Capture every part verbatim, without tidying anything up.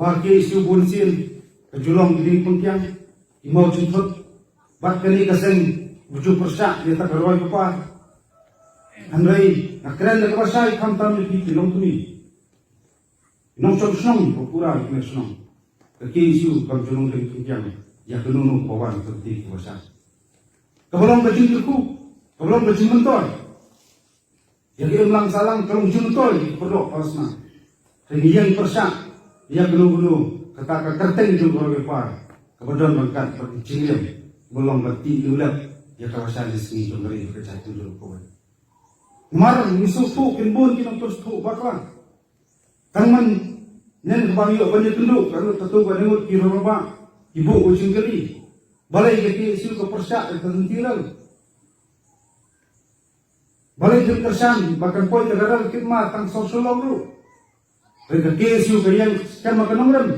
Ba K S U bun sien ka ju long ki dieng pynkiang, ki maw jingthut, bad kane ka seng ba ju pyrshah ïa kata ka roi ka par. Hynrei nga kren da kaba shai khamtam ïa phi ki longkmie, nongshong shnong, ba pura ki shnong. Ka K S U kam ju long dieng pynkiang ïa kano kano kaba wan ka lynti kaba shai. Kaba long ka jingkyrkhu, kaba long ka jingmyntoi ïa ka imlang sahlang, ka long jingmyntoi ïa ki paralok parasnam. Hynrei ngi ïeng pyrshah ïa kano kano kata ka kyrteng jong ka roi ka par kaba don ryngkat bad ka jingim ba long ban tih lulep ïa ka lashai la sngi jong ka ri bad ka jaitbynriew kawei. Namar ngi sngewthuh kin bun ki nongpynsngewthuh bakla. Tang mynhynnin kaba ngi ïoh ban ïakynduh, ka lut katu ka ngut ki rangbah, ki buh ka jingkylli. Balei ka K S U ka pyrshah ïa ka lynti rel? Balei phin kyrshan ba kan poi ïa ka rel kit ma tang saw shillong ruh? Hynrei ka K S U ka ïeng skhem ha ka nongrim.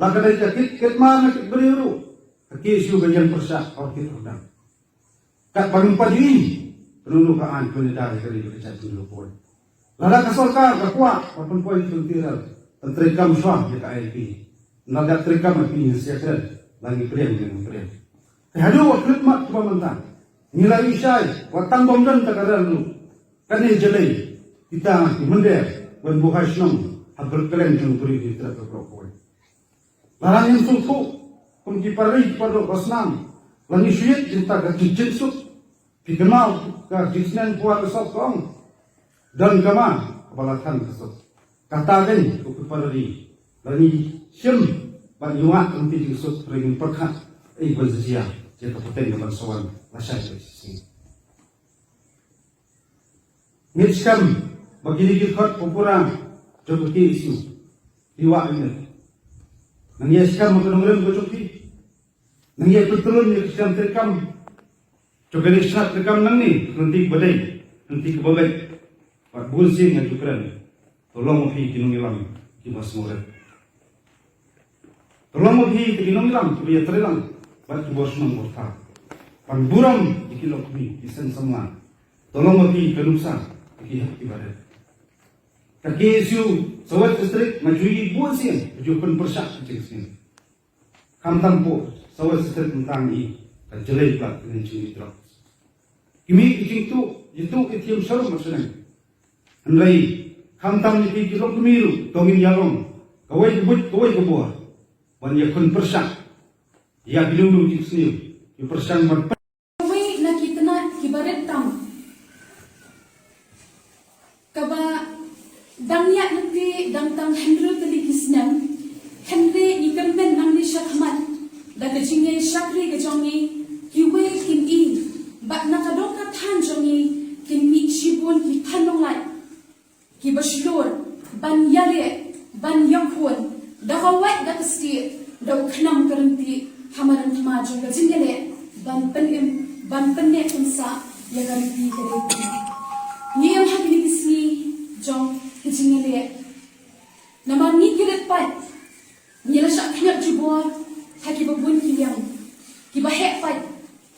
La ka dei ka kit, kit ma na kit briew ruh, ka K S U ka ïeng pyrshah ha kit ha dang. Katba ngim pat ïohi kano kano ka aiñ pynïada ïa ka ri bad ka jaitbynriew kawei. Lada ka sorkar ka kwah ban pynpoi ka lynti rel, kan treikam shuwa ïa ka I L P. Lada treikam, I P ngi sa ïakren, la ngi pdiang ne ngim pdiang. Te haduh ka khyllipmat kaba mynta, ngi la ïohi shai ba tang bym don ta ka rel ruh, kane jyllei kita ki mynder ban buhai shnong ha bynriew kylleng jong u briew, ki trep ka khrok kawei. Lada ngin sngewthuh kum ki para ri, ki paralok parasnam, la ngi shu ïeit jingta ka jingsuk. Phi kynmaw ka jingsneng phuar ka sop ka ong, don ka ma kaba la than ka sop. Kata kein ko ki para ri, la ngi shim bad ngi wad ka lynti jingsuk, hynrei ngim pyrkhat ei ban sa jia ïa ka pateng kaban sa wan lashai ka shisngi. Ngi skhem ba kine ki dkhot pura jong ka K S U ki wad ïa ngi. Nang ïa skhem ha ka nongrim ka jong phi. Nang ïa pyntrun ïa ka shnat treikam jong kane ka shnat treikam nangne, ka lynti kaba dei, ka lynti kaba beit. Bad bun sien nga ju kren, to long ma phi ki nongïalam kiba sngewrit. To long ma phi ki nongïalam kiba ïatreilang bad kiba shnong ba thaw. Ban burom ïa ki longkmie, ki seng samla. To long ma phi ka nuksa ïa ki hep kiba rit. Ka K S U South West District nga ju ïohi bun sien ka ju pynpyrshah ka jingsneng. Khamtam hapoh South West District mynta ngi i ka jyllei palat ka jingïohi drugs. Ki mih ki jingtuh, ïathuh ïathiam sharum bad shaneng. Hynrei khamtam ïa phi ki longkmie ruh, to ngin ïa long kawei ka buit kawei ka bor ban ïakhun pyrshah ïa ki longkmie ki sniew, ki pyrshang ban pyn- Kawei na ki tnat kiba rit tam, kaba dang ïaid lynti dang tang hynriew tylli ki snem, hynrei ngi kyrmen nangne shakhmat da ka jingïashakri ka jong ngi, kiwei kin i bad na ka dong ka thaiñ jong ngi kin mih shibun ki thaiñ nonglait kiba shlur ban ïaleh, ban ïakhun da ka wait da ka stieh, da u khnam ka ryntih ha madan thma jong ka jingïaleh ban pynim, ban pynneh pynsah ïa ka riti ka riti. Ngi ïam ha kine ki sngi jong ka jingïaleh. Namar ngi ki rit pat, ngi la shah khñiot jubor ha kiba bun ki liang. Kiba heh pat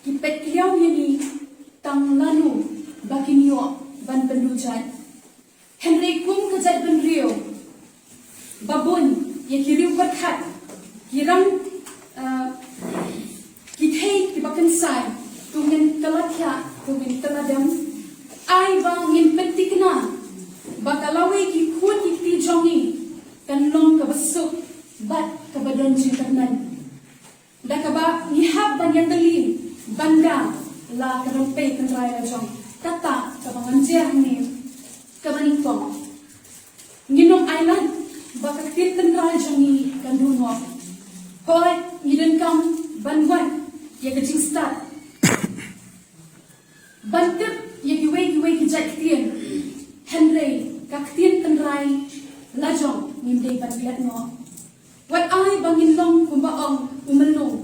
ki peit kylliaw ïa ngi tang lano ba kin ïoh ban pynduh jait. Hynrei kum ka jaitbynriew ba bun ïa ki riew pyrkhat, ki rang, eh, ki thei kiba kynsai, to ngin kylla thiah, to ngin kylla dem. Ai ba ngin pynthikna ba ka lawei ki khun ki kti jong ngi kan long kaba suk bad kaba don jingkyrmen. Da kaba ngi hap ban ïatylli ban da la ka rympei tynrai la jong, kata kaba ngan jer hangne kaba nyngkong. Ngin ym ailad ba ka ktien tynrai jong ngi kan duh noh. Hooid, ngi donkam ban wad ïa ka jingstad ban tip ïa kiwei kiwei ki jait ktien. Hynrei ka ktien tynrai la jong ngim dei ban klet noh. Wat ai ba ngin long kumba ong u Myllung,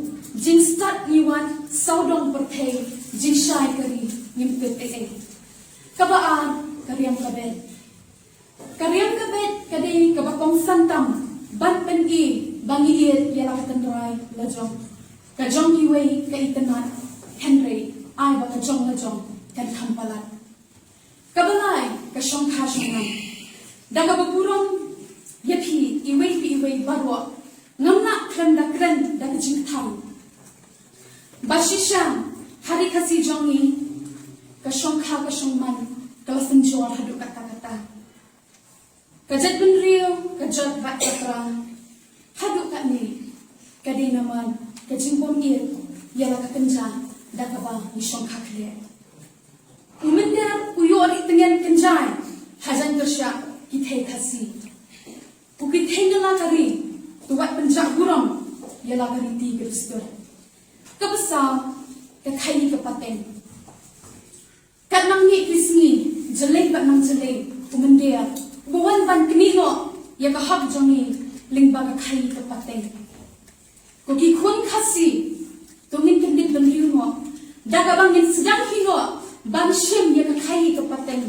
jingstad ngi wad sawdong pyrthei, jingshai ka ri ngim tip ei ei. Kaba ar, ka riam ka beit. Ka riam ka beit ka dei kaba kongsan tam ban pyni ba ngi ïeit ïa la ka tynrai la jong. Ka jong kiwei ka itynnad, hynrei ai ba ka jong la jong kan kham palat. Kaba lai, ka shongkha shongman. Da kaba burom Ïa phi iwei pa iwei baroh, ngam lah khlem da kren da ka jingthang ba shisha ha ri Khasi jong ngi ka shongkha ka shongman ka la synjor haduh katta katta. Ka jaitbynriew ka jot bad ka pra haduh katne ka dei namar ka jingbym ïeit ïa la ka kynja da kaba ngi shongkha khlieh. U mynder u ïoh ri tngen kynjai ha jaiñ kyrshah ki thei Khasi. U kynthei na la ka ri, to wat pynjah burom ïa la ka riti ka dustur. Kaba saw, ka khaii ka pateng. Katba nang mih ki sngi, jyllei bad nang jyllei, u mynder u wan ban knieh noh ïa ka hok jong ngi lyngba ka khaii ka pateng. Ko ki khun Khasi, to ngin kyndit bynriew noh da kaba ngin sdang hi noh ban shim ïa ka khaii ka pateng.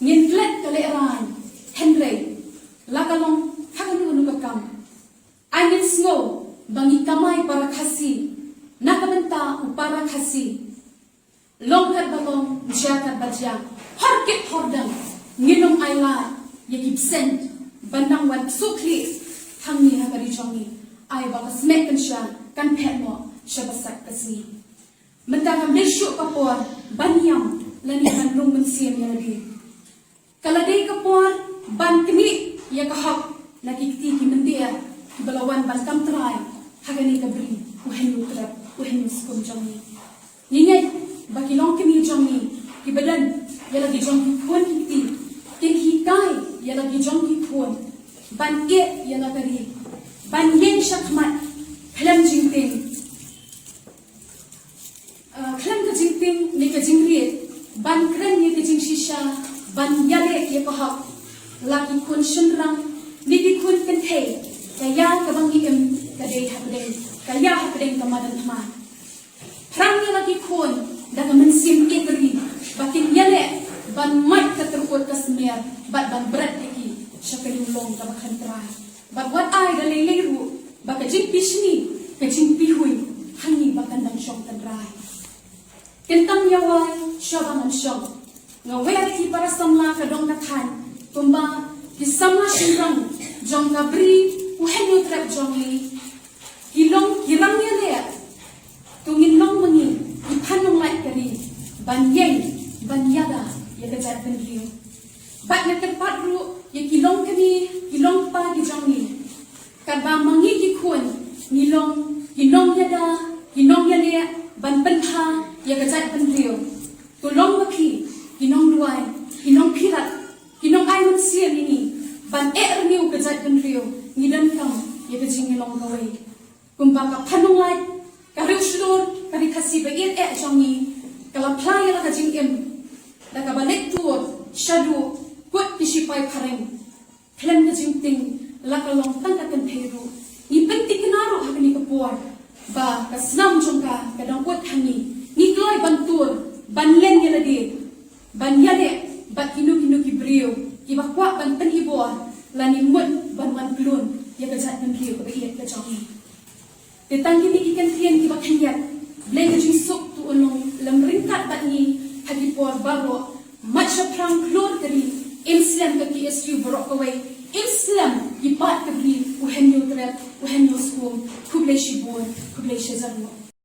Ngin klet ka lehraiñ, hynrei la ka long ha kano kano ka kam, ai ngin sngew ba ngi kamai para Khasi na ka bynta u para Khasi. Long katba long, jia katba jia, hor kit hor dang, ngin ym ai lad ïa ki bseiñ ban nang wan suk khlieh hangne ha ka ri jong ngi. Ai ba ka smek kynsha kan phet noh sha ba sat ka sngi. Mynta kam dei shuh ka por ban ïam lane ban rung mynsiem ïa lade. Ka la dei ka por ban knieh ïa ka hok na ki kti ki mynder kiba la wan ban kam trai ha kane ka bri u Hynñiewtrep u Hynñiewskum jong ngi. Ngi ngeit ba ki longkmie jong ngi kiba don ïa la ki jong ki khun ki kti kin hikai ïa la ki jong ki khun ban ïeit ïa la ka ri, ban ïeng shakhmat khlem jingtieng. Ah, khlem ka jingtieng ne ka jingrieh, ban kren ïa ka jingshisha, ban ïaleh ïa ka hok. La ki khun shynrang ne ki khun kynthei, ka ïa kaba ngi im ka dei hapdeng, ka ïa hapdeng ka madan thma. Phrang ïa la ki khun da ka mynsiem ïeit ri ba kin ïaleh ban mad ka tyrkhut ka smer bad ban bret ïa ki sha ka liang long kaba khlem trai. Bad wat ai da lei lei ruh ba ka jingpynsngew, ka jingpynhun ha ngi ba kan dang shong tynrai. Kyntang ïa wai sha ba ngan shong. Nga wer ïa ki para samla ka dong ka thaiñ kumba ki samla shynrang jong ka bri u Hynñiewtrep jong ngi. Ki long ki rang ïaleh. To ngin long ma ngi ki phan nonglait ka ri ban ïeng ban ïada ïa ka jaitbynriew. Bad nga kyrpad ruh ïa ki longkmie ki longkpa ki jong ngi. Katba ma ngi ki khun ngi long ki nongïada ki nongïaleh ban pynbha ïa ka jaitbynriew. To long ma phi ki nongduwai ki nongpyrkhat ki nongai mynsiem ïa ngi ban eh renew ka jaitbynriew, ngi donkam ïa ka jingïalong kawei. Kumba ka phan nonglait ka riewshlur ka ri Khasi ba ïeit eh jong ngi ka la phla ïa la ka jingim da kaba leit tur shaduh kut ki shipai phareng. Khlem ka jingtieng la ka long tang ka kynthei ruh. Ngi pynthikna ruh ha kane ka por ba ka snam jong ka ka dang ud ha ngi. Ngi kloi ban tur ban len ïa lade ban ïaleh bad kino kino ki briew kiba kwah ban pynibor lane mut ban wan klun ïa ka jaitbynriew kaba ïeit ka jong ngi. Te tang kine ki kyntien kiba khyndiat, Blei ka jingsuk to un long lem ryngkat bad ngi ha ki por baroh. Mad shaphrang khlur ka ri, im slem ka K S U baroh kawei, im slem ki paid ka bri u Hynñiewtrep u Hynñiewskum. Khublei shibun, khublei shihajar nguh.